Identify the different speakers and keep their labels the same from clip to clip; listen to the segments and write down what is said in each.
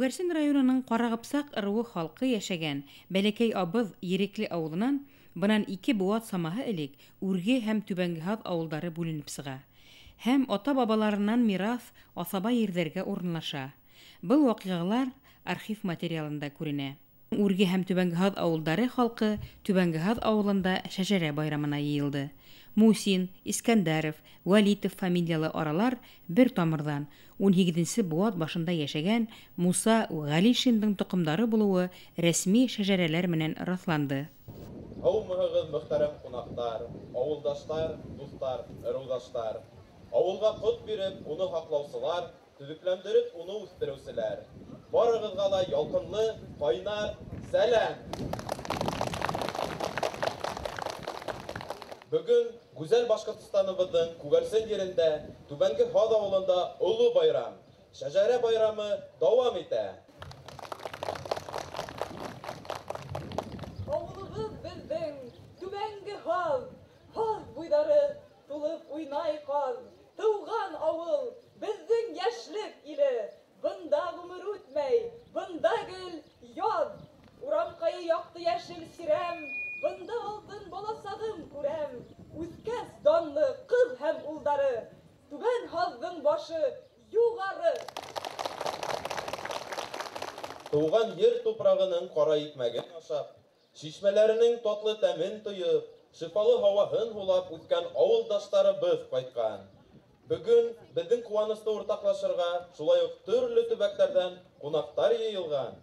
Speaker 1: Күгәрсен районының Ҡарағыпсаҡ ырыуы халҡы йәшәгән Бәләкәй Абыҙ Ерекле ауылынан бынан 2 быуат самаһы элек Үрге һәм Түбәнге Һаҙ ауылдары бүленеп сыға һәм ата-бабаларынан мираҫ аҫаба ерҙәргә урынлаша. Был ваҡиғалар архив материалында күренә. Үрге һәм Түбәнге Һаҙ ауылдары халҡы Түбәнге Һаҙ ауылында шәжәрә байрамына йыйылды. Мусин, Искәндәров, Вәлитов фамилиялы аралар бер тамырҙан 18-нсе быуат башында йәшәгән Муса Ғәлишиндың тоҡомдары булыуы рәсми шәжәрәләр менән раҫланды.
Speaker 2: Һаумыһығыҙ, мөхтәрәм ҡунаҡтар, ауылдаштар, дуҫтар, ырыуҙаштар. Ауылға ҡот биреп, уны һаҡлаусылар, төҙөкләндереп, уны үҫтереүселәр. Барығыҙға ла ялҡынлы, ҡайнар сәләм! Бөгөн гүзәл Башҡортостаныбыҙҙың Күгәрсен ерендә, Түбәнге Һаҙ ауылында оло байрам, Шәжәрә байрамы дауам итә.
Speaker 3: Ауылыбыҙ беҙҙең Түбәнге Һаҙ, һаҙ буйҙары тулып уйнай ҡаҙ. Тыуған ауыл, беҙҙең йәшлек иле. Бында ғүмер үтмәй, бында гел яҙ. Урамҡайы яҡты йәшел сирәм, бында алтын баласағым күрәм. Үҫкәс данлы ҡыҙ һәм улдары, Түбән Һаҙҙың башы юғары.
Speaker 2: Тыуған ер тупрағының ҡара икмәген ашап, шишмәләренең татлы тәмен тойоп, шифалы һауаһын һулап үҫкән ауылдаштарыбыҙ ҡайтҡан. Бөгөн беҙҙең ҡыуанысты уртаҡлашырға шулай уҡ төрлө төбәктәрҙән ҡунаҡтар йыйылған.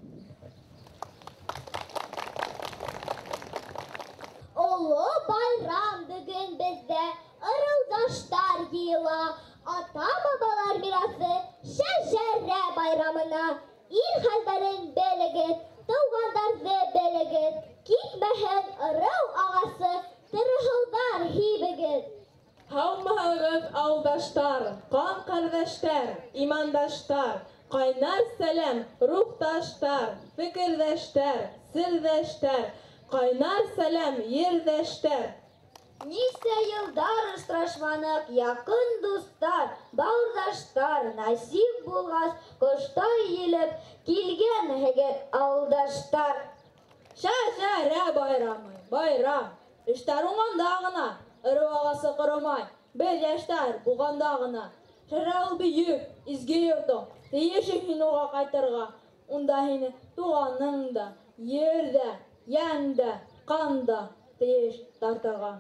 Speaker 4: Оло байрам бөгөн беҙҙә, ырыуҙаштар йыйыла. Ата-бабалар мираҫы шәжәрә байрамына. Ил хәлдәрен белегеҙ, тыуғандарҙы белегеҙ. Китмәһен ырыу ағасы, тырыһыуҙар һибегеҙ.
Speaker 3: Һаумыһығыҙ, ауылдаштар, ҡан ҡәрҙәштәр, имандаштар, ҡайнар сәләм, рухташтар, фекерҙәштәр, серҙәштәр, ҡайнар сәләм, ерҙәштәр.
Speaker 4: Нисә йылдар осрашманыҡ, яҡын дуҫтар, бауырҙаштар, насип булғас, ҡоштай елеп килгәнһегеҙ, ауылдаштар.
Speaker 3: Шәжәрә байрамы, байрам, эштәр уңғанда ғына, ырыу ағасы ҡоромай, беҙ йәштәр булғанда ғына. Шәжәрә ул бөйөк, изге йортоң, тейешһең һин уға ҡайтырға. Унда һине туғаның да, ер ҙә, йән дә, ҡан да тейеш тартырға.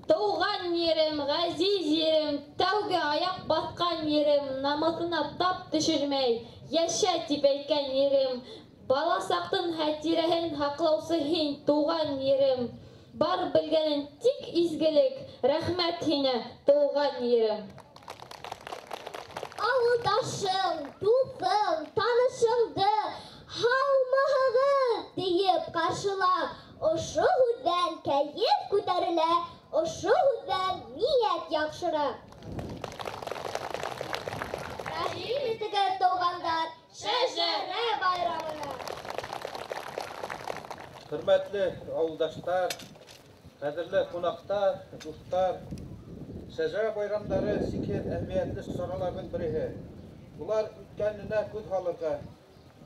Speaker 5: Тыуған ерем, ғәзиз ерем, тәүге аяҡ баҫҡан ерем, намыҫына тап төшөрмәй, йәшә тип әйткән ерем, бала саҡтың хәтирәһен һаҡлаусы һин, тыуған ерем. Бар белгәнең тик изгелек, рәхмәт һиңә, тыуған ерем.
Speaker 4: Ауылдашың, дуҫың, танышыңды һаумыһығыҙ тиеп ҡаршыла. Ошо һүҙҙән кәйеф күтәрелә, ошо һүҙҙән ниәт яҡшыра. Рәхим итегеҙ, туғандар, шәжәрә байрамына.
Speaker 6: Хөрмәтле ауылдаштар, ҡәҙерле ҡунаҡтар, дуҫтар, шәжәрә байрамдары сикһеҙ әһәмиәтле сараларҙың береһе. Улар үткәненә күҙ һалырға,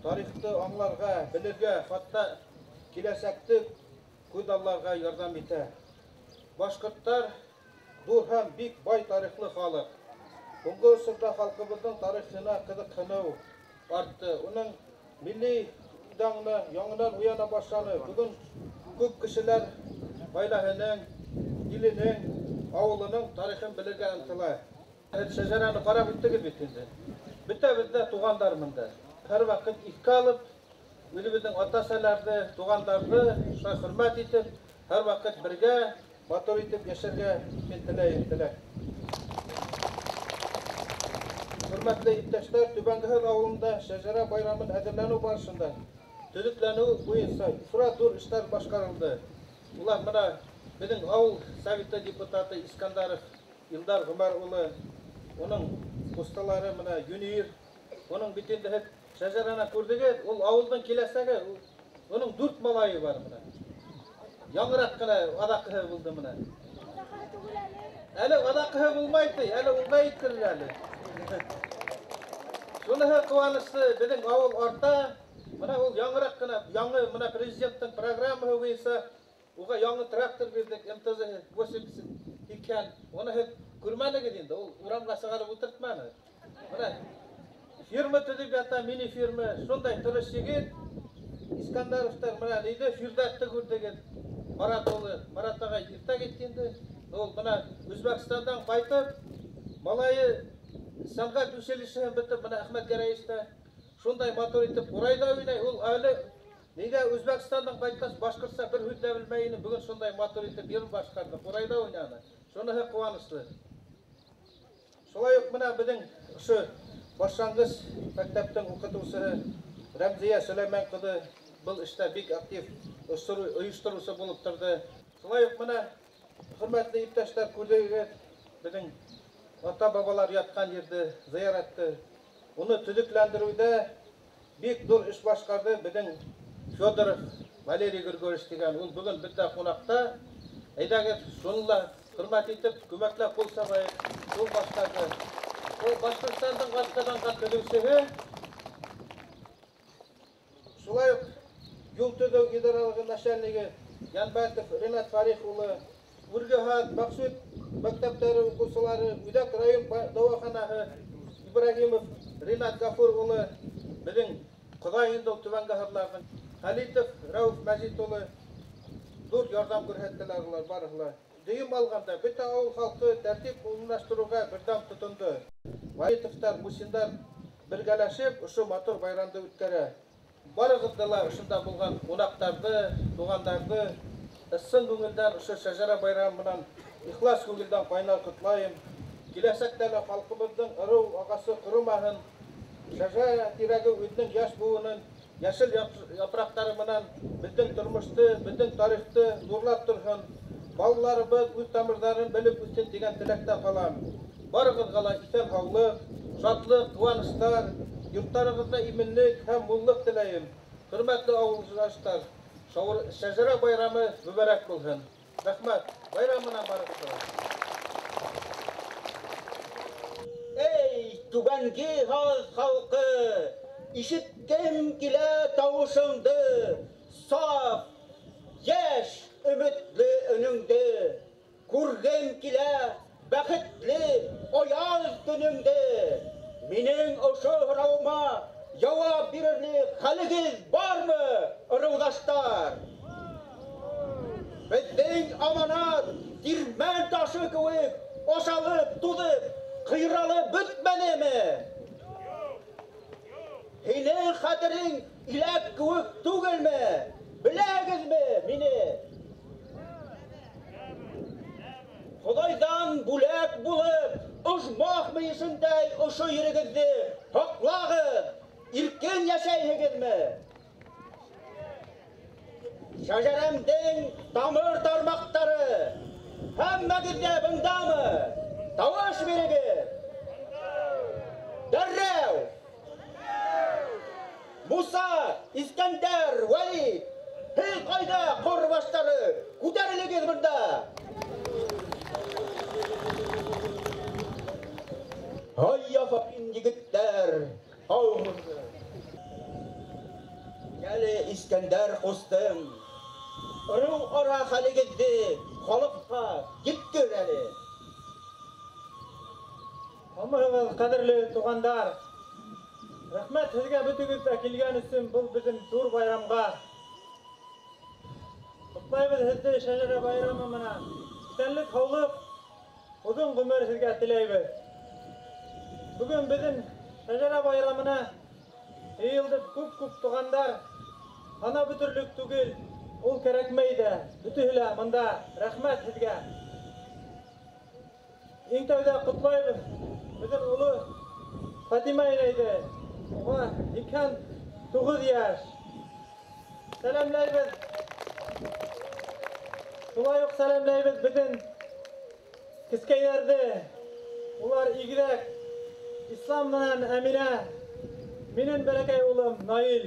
Speaker 6: тарихты аңларға, белергә, хатта киләсәкте күҙ алларға ярҙам итә. Башҡорттар ҙур һәм бик бай тарихлы халыҡ. Һуңғы осорҙа халҡыбыҙҙың тарихына ҡыҙыҡһыныу артты. Уның милли үҙаңына яңынан уяна башланы. Бөгөн күп кешеләр ғаиләһенең, иленең, ауылының тарихын белергә ынтыла. Һеҙ шәжәрәне ҡарап үттегеҙ бит инде. Бөтәбеҙ ҙә туғандар бында. Һәр ваҡыт иҫкә алып, үҙебеҙҙең ата-әсәләрҙе, туғандарҙы шулай хөрмәт итеп, һәр ваҡыт бергә матур итеп йәшәргә мин теләйем, теләк. Хөрмәтле иптәштәр, Түбәнге Һаҙ ауылында шәжәрә байрамын әҙерләнеү барышында төҙөкләнеү буйынса ифрат ҙур эштәр башҡарылды. Улар бына беҙҙең ауыл советы депутаты Искандаров Илдар Ғүмәр улы, уның ҡустылары бына Юнир, уның бит инде һеҙ шәжәрәне күрҙегеҙ, ул ауылдың киләсәге, уның 4 малайы бар бына. Яңыраҡ ҡына аҙаҡыһы булды бына. Әле аҙаҡыһы булмай ти, әле унда еткерер әле. Шуныһы ҡыуаныслы, беҙҙең ауыл арта. Бына ул яңыраҡ ҡына, яңы бына президенттың программаһы буйынса уға яңы трактор бирҙек, МТЗ 80 икән. Уны һеҙ күрмәнегеҙ инде, ул урамға сығарып ултыртманы. Бына фирма төҙөп ята, мини фирма, шундай тырыш егет. Искандаровтар бына ниҙе Фирҙатты күрҙегеҙ. Марат улы, Марат ағай иртә китте инде. Ул бына Үзбәкстандан ҡайтып, малайы сәнғәт училищеһын бөтөп, бына Әхмәт Гәрәевич шундай матур итеп ҡурайҙа уйнай. Ул әле нигә Үзбәкстандан ҡайтҡас башҡортса бер һүҙ ҙә белмәй ине, бөгөн шундай матур итеп йыр башҡарҙы, ҡурайҙа уйнаны. Шуныһы ҡыуаныслы. Шулай уҡ бына беҙҙең ошо башланғыс мәктәптең уҡытыусыһы Рәмзиә Сөләймән ҡыҙы был эштә бик актив ойоштороусы булып торҙо. Шулай уҡ бына хөрмәтле иптәштәр, күрҙегеҙ, беҙҙең ата-бабалар ятҡан ерҙе, зыяратты. Уны төҙөкләндереүҙә бик ҙур эш башҡарҙы беҙҙең Федоров Валерий Григорьевич тигән. Ул бөгөн беҙҙә ҡунаҡта. Әйҙәгеҙ, шуны ла хөрмәт итеп, күмәкләп ҡул сабайыҡ. Ул башҡарҙы. Ул Башҡортостандың атҡаҙанған төҙөүсеһе. Шулай уҡ юл төҙөү идаралығы начальнигы Янбәтов Ринат Фарих улы, Үргеһат, Маҡсүт мәктәптәре уҡыусылары, Үҙәк район дауаханаһы Ибрагимов Ринат Гафур улы, беҙҙең ҡоҙай инде ул түбәнге Хәлитов Рәүф Мәжит улы ҙур ярҙам күрһәттеләр улар барыһы ла. Дөйөм алғанда бөтә ауыл халҡы тәртип урынлаштырыуға берҙәм тотондо. Вахитовтар, Мусиндар бергәләшеп ошо матур байрамды үткәрә. Барығыҙҙы ла ошонда булған ҡунаҡтарҙы, туғандарҙы ысын күңелдән ошо шәжәрә байрамы менән ихлас күңелдән ҡайнар ҡотлайым. Киләсәктә лә халҡыбыҙҙың ырыу ағасы ҡоромаһын, шәжәрә тирәге үҙенең йәш быуынын йәшел япраҡтары менән беҙҙең тормошто, беҙҙең тарихты нурлап торһон. Балаларыбыҙ үҙ тамырҙарын белеп үҫһен тигән теләктә ҡалам. Барығыҙға ла иҫән-һаулыҡ, шатлыҡ, ҡыуаныстар, йорттарығыҙҙа именлек һәм муллыҡ теләйем. Хөрмәтле ауылдаштар, шәжәрә байрамы мөбәрәк булһын. Рәхмәт, байрам менән барығыҙға.
Speaker 7: Эй, түбәнге һаҙ халҡы, ишеткем килә тауышыңды, саф, йәш, өмөтлө өнөңдө, күргем килә бәхетле аяҙ көнөңдө. Минең ошо һорауыма яуап бирерлек хәлегеҙ бармы, ырыуҙаштар? Беҙҙең аманат тирмән ташы кеүек ашалып, туҙып, ҡыйралып бөтмәнеме? Һинең хәтерең иләк кеүек түгелме? Беләгеҙме мине? Хоҙайҙан бүләк булып, ожмах мөйөшөндәй ошо ерегеҙҙе һаҡлағыҙ, иркен йәшәйһегеҙме? Шәжәрәмдең тамыр тармаҡтары һәммәгеҙ ҙә бындамы? Тауыш бирегеҙ! Дәррәү! Муса, Искәндәр, Вәли, һеҙ ҡайҙа, ҡорбаштары? Күтәрелегеҙ бында! Ай, афарин, егеттәр! Һаумыһығыҙ! Әле Искәндәр ҡустым, ырыу ара хәлегеҙҙе халыҡҡа еткер әле.
Speaker 8: Һаумыһығыҙ, ҡәҙерле туғандар! Рәхмәт һеҙгә бөтөгөҙ ҙә килгән өсөн был беҙҙең ҙур байрамға. Ҡотлайбыҙ һеҙҙе шәжәрә байрамы менән. Иҫәнлек, һаулыҡ, оҙон ғүмер һеҙгә теләйбеҙ. Бөгөн беҙҙең шәжәрә байрамына йыйылдыҡ күп-күп туғандар. Һанап бөтөрлөк түгел, ул кәрәкмәй ҙә. Бөтөһө лә бында. Рәхмәт һеҙгә. Иң тәүҙә ҡотлайбыҙ беҙҙең оло Фатима инәйҙе. Уға 89 йәш. Сәләмләйбеҙ. Шулай уҡ сәләмләйбеҙ беҙҙең кескәйҙәрҙе. Улар игеҙәк Ислам менән Әминә, минең бәләкәй улым Наил.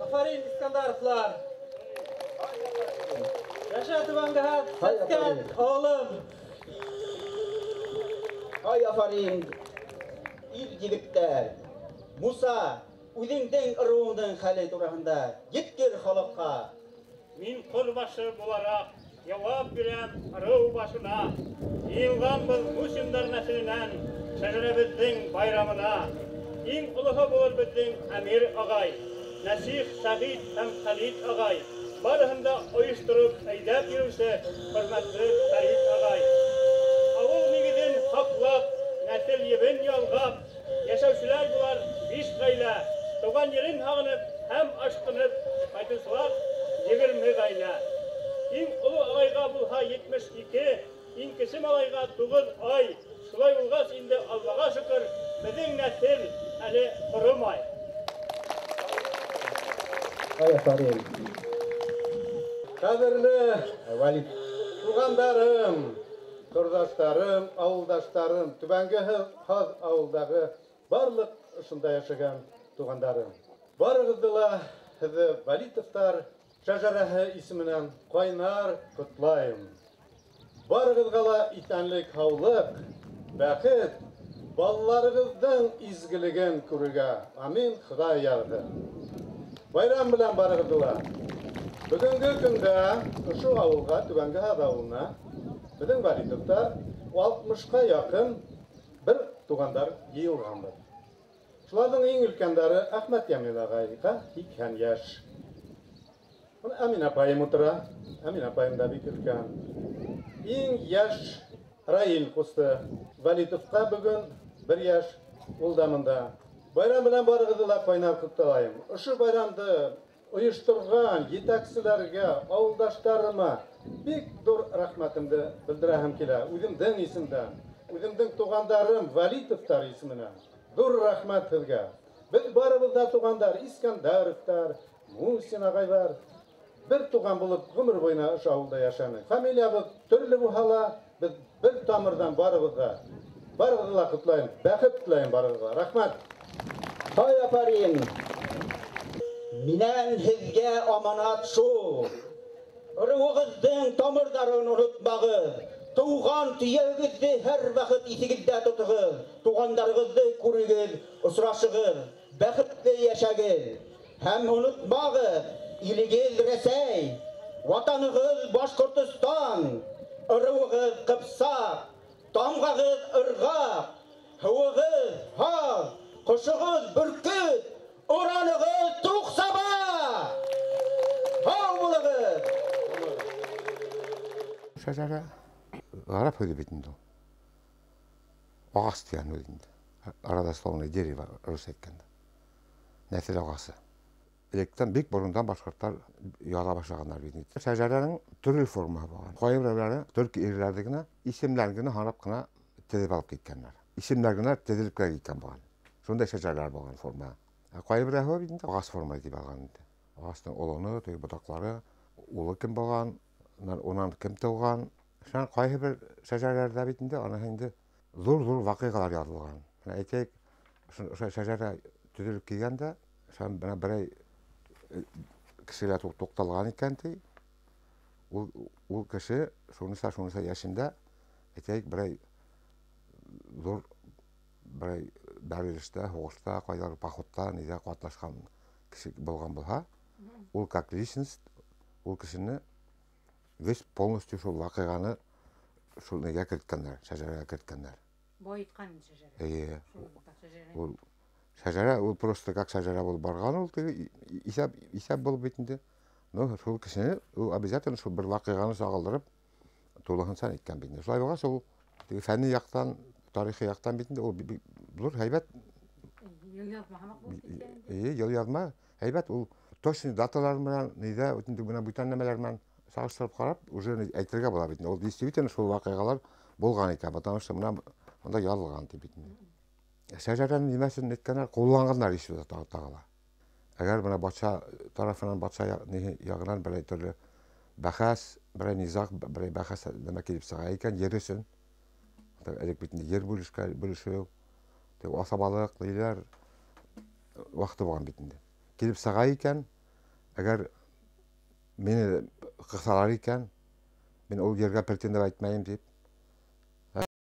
Speaker 8: Афарин, Искандаровлар. Йәшә Түбәнге Һаҙ, сәскән ауылым.
Speaker 7: Һай афарин, ир егеттәр. Муса, үҙеңдең ырыуыңдың хәле тураһында еткер халыҡҡа.
Speaker 9: Мин ҡор башы булараҡ яуап бирәм ырыу башына. Йыйылғанбыҙ Мусиндар нәҫеленән шәжәрәбеҙҙең байрамына. Иң олоһо булыр беҙҙең Әмир ағай, Нәсих, Сәғит һәм Хәлит ағай. Барыһын да ойоштороп әйҙәп йөрөүсе хөрмәтле Фәрит ағай. Ауыл нигеҙен һаҡлап, нәҫел ебен ялғап, йәшәүселәр булар 5 ғаилә. Тыуған ерен һағынып һәм ашҡынып ҡайтыусылар 20 ғаилә. Иң оло ағайға булһа 72, иң кесе малайға 9 ай. Шулай булғас инде Аллаға шөкөр, беҙҙең нәҫел әле ҡоромай.
Speaker 7: Ай афарин.
Speaker 6: Ҡәҙерле Вәлит, туғандарым, ҡорҙаштарым, ауылдаштарым, Түбәнге Һаҙ ауылдағы барлыҡ ошонда йәшәгән туғандарым. Барығыҙҙы ла һеҙҙе Вәлитовтар шәжәрәһе исеменән ҡайнар ҡотлайым. Барығыҙға ла иҫәнлек, һаулыҡ, бәхет, балаларығыҙҙың изгелеген күрергә. Амин, Хоҙай яҙҙы. Байрам менән барығыҙҙы ла. Бөгөнгө көндә ошо ауылға, Түбәнге Һаҙ ауылына беҙҙең Вәлитовтар 60-ҡа яҡын бер туғандар йыйылғанбыҙ. Шуларҙың иң өлкәндәре Әхмәт Йәмил ағайға 80 йәш. Әмин апайым ултыра. Әмин апайым да бик өлкән. Иң йәш Раил ҡусты. Вәлитовҡа бөгөн 1 йәш, ул да мында. Байрам менән барығыҙҙы ла ҡайнар ҡотлайым. Ошо байрамды ойошторған етәкселәргә, ауылдаштарыма бик ҙур рәхмәтемде белдерәһем килә. Үҙемдең исемдән, үҙемдең туғандарым Вәлитовтар исеменән ҙур рәхмәт һеҙгә. Беҙ барыбыҙ ҙа туғандар, Искәндәровтар, Мусин ағайҙар. Бер туған булып ғүмер буйына ошо ауылда йәшәнек. Фамилиябыҙ төрлө булһа ла, беҙ бер тамырҙан барыбыҙ ҙа. Барығыҙҙы ла ҡотлайым, бәхет теләйем барығыҙға. Рәхмәт.
Speaker 7: Һай афарин. Минән һеҙгә аманат шул. Ырыуығыҙҙың тамырҙарын онотмағыҙ. Тыуған төйәгегеҙҙе һәр ваҡыт иҫегеҙҙә тотоғоҙ. Туғандарығыҙҙы күрегеҙ, осрашығыҙ, бәхетле йәшәгеҙ. Һәм онотмағыҙ, илегеҙ Рәсәй, ватанығыҙ Башҡортостан, ырыуығыҙ Ҡыпсаҡ, тамғағыҙ Ырғаҡ, һыуығыҙ Һаҙ, ҡошоғоҙ Бөркөт, уранығыҙ Туҡсаба. Һау булығыҙ!
Speaker 10: Шәжәрә ғәрәп һүҙе бит инде ул. Ағас тигән һүҙ инде. Родословное дерево рус әйткәндә. Нәҫел ағасы. Электән бик борондан башҡорттар яҙа башлағандар бит инде. Шәжәрәнең төрлө формаһы булған. Ҡайһы берәүләре төрки ирҙәрҙе генә исемдәрен генә һанап ҡына теҙеп алып киткәндәр. Исемдәр генә теҙелеп кенә киткән булған. Шундай шәжәрәләр булған форма. Ә ҡайһы берәүһе бит инде ағас форма тип алған инде. Ағастың олоно, теге ботаҡлары, улы кем булған, унан кем тыуған. Шунан ҡайһы бер шәжәрәләрҙә бит инде аныһы инде ҙур-ҙур ваҡиғалар яҙылған. Менә әйтәйек, ошо шәжәрә төҙөлөп килгәндә, шунан бына берәй кешегә туҡталған икән ти. Ул кеше шуныса йәшендә, әйтәйек, берәй ҙур берәй бәрелештә, һуғышта, ҡайҙалыр походта, ниҙә ҡатнашҡан кеше булған булһа, ул как личность, ул кешене весь полностью шул ваҡиғаны шул нигә керткәндәр, шәжәрәгә керткәндәр.
Speaker 1: Байытҡан шәжәрә.
Speaker 10: Эйе. Ул шәжәрә, ул просто как шәжәрә булып барған, ул теге иҫәп булып бит инде. Но шул кешене ул обязательно шул бер ваҡиғаны сағылдырып тулыһынса иткән бит инде. Шулай булғас, ул теге фәнни яҡтан, тарихи яҡтан бит инде ул ҙур һәйбәт.
Speaker 1: Йыл яҙма һамаҡ булып киткән инде.
Speaker 10: Эйе, йыл яҙма һәйбәт. Ул точный даталар менән, ниҙә, инде бына бүтән нәмәләр менән сағыштырып ҡарап, уже әйтергә була бит инде. Ул действительно шул ваҡиғалар булған икән, потому что бына унда яҙылған тип бит инде. Шәжәрәнең нимәсен әйткәндәр, ҡулланғандар ишеү тағы ла. Әгәр бына батша тарафынан, батша яғынан берәй төрлө бәхәс, берәй низаг, берәй бәхәс нәмә килеп сыға икән, ер өсөн. Элек бит инде ер бүлешеү, асабалыҡ, ниләр ваҡыты булған бит инде. Килеп сыға икән, әгәр мине ҡыҫалар икән, мин ул ергә претендовать итмәйем тип,